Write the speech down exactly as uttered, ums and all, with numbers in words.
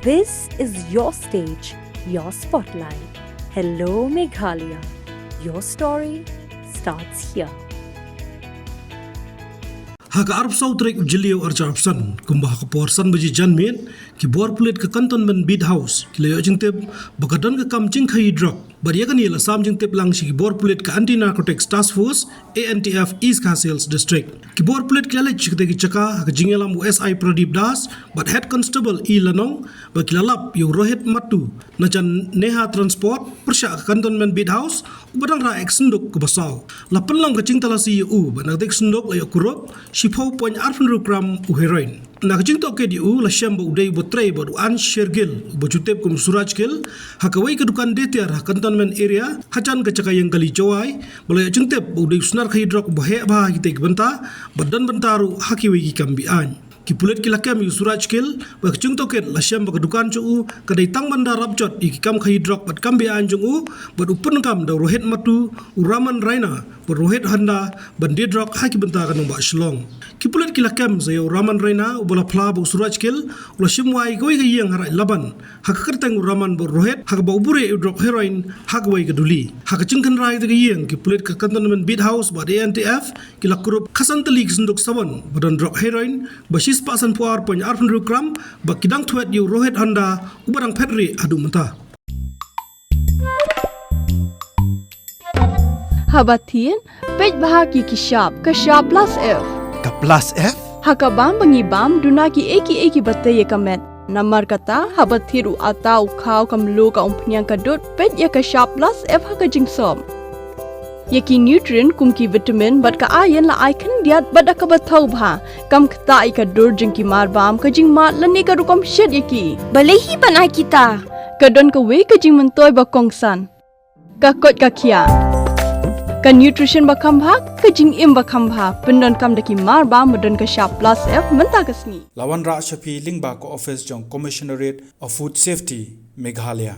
This is your stage, your spotlight. Hello, Meghalaya. Your story starts here. Ha ka arphew saw tarik u Jylliew arphew arphew san, kumba ha ka por san baje janmiet, ki bor pulit ka Cantonment Beat House ki la ïoh jingtip ba ka don ka kam jingkhaïi drok. Bad ïa kane la sam jingtip lang sha ki bor pulit ka Anti Narcotics Task Force, A N T F, East Khasi Hills District. Ki bor pulit ki la leit sha katei ka jaka ha ka jingïalam u S I Pradip Das bad Head Constable E Lanong, bad ki la lap ïa u Rohit Mattu na jan Neha Transport pyrshah ka Cantonment Beat House, uba dang rah ïa ka synduk kaba saw. La pynlong ka jingtalasi ïa u bad na katei ka synduk la ïoh kurup shiphew point arphew hynriew gram u heroin. Na ka jingtohkit ïa u la shem ba u dei uba trei bad u Ansh Shergill, uba ju tip kum u Suraj Gill, ha kawei ka dukan de tiar ha Cantonment area, hajan ka jaka ïing kali Jowai, ba la ïoh jingtip ba u dei u snar khaïi drok uba heh bha ha kitei ki bynta, bad don bynta ruh ha kiwei ki kam be-aiñ. Ki pulit ki la kem ïa u Suraj Gill, bad ka jingtohkit la shem ba ka dukan jong u ka dei tang ban da rap jot ïa ki kam khaïi drok bad kam be-aiñ jong u, bad u pyndonkam da u Rohit Mattu, u Raman Raina, bad Rohit Honda, ban die drok ha ki bynta ka nongbah Shillong. Ki pulit ki la kem sa ïa u Raman Raina, uba la phla ba u Suraj Gill u la shim wai kawei ka ïing ha Raid Laban, ha ka kyrteng u Raman bad u Rohit, ha kaba u buhrieh ïa u drok heroin ha kawei ka duli. Ha ka jingkhynra ïa katei ka ïing, ki pulit ka Cantonment Beat House bad A N T F ki la kurup khatsan tylli ki synduk sabon ba don drok heroin ba shispah sanphew ar point arphew hynriew gram, bad ki dang thwet ïa u Rohit Honda, uba dang phet rieh haduh mynta. Haba thied, peit bha ki ki shap, ka shap plus F. Ka plus F? Ha ka bam ba ngi bam, duna kiei kiei kiba tei ïa ka met. Namar kata, haba thied u atta, u khaw, ka mluh, ka umphniang, ka dud, peit ïa ka shap plus F ha ka jingsop. Ïa ki nutrient kum ki vitamin bad ka iron la ai khyndiat bad da kaba thaw bha. Kam ktah ïa ka dur jong ki mar bam, ka jingmad lane ka rukom shet ïa ki. Balei hi ban ai kita? Ka don kawei ka jingmyntoi ba kongsan. Ka koit ka khiah. Ka nutrition ba kham bha, ka jingim ba kham bha, pyndonkam da ki mar bam ba don ka shap plus F mynta ka sngi. La wanrah sha phi lyngba ka office jong Commissionerate of Food Safety, Meghalaya.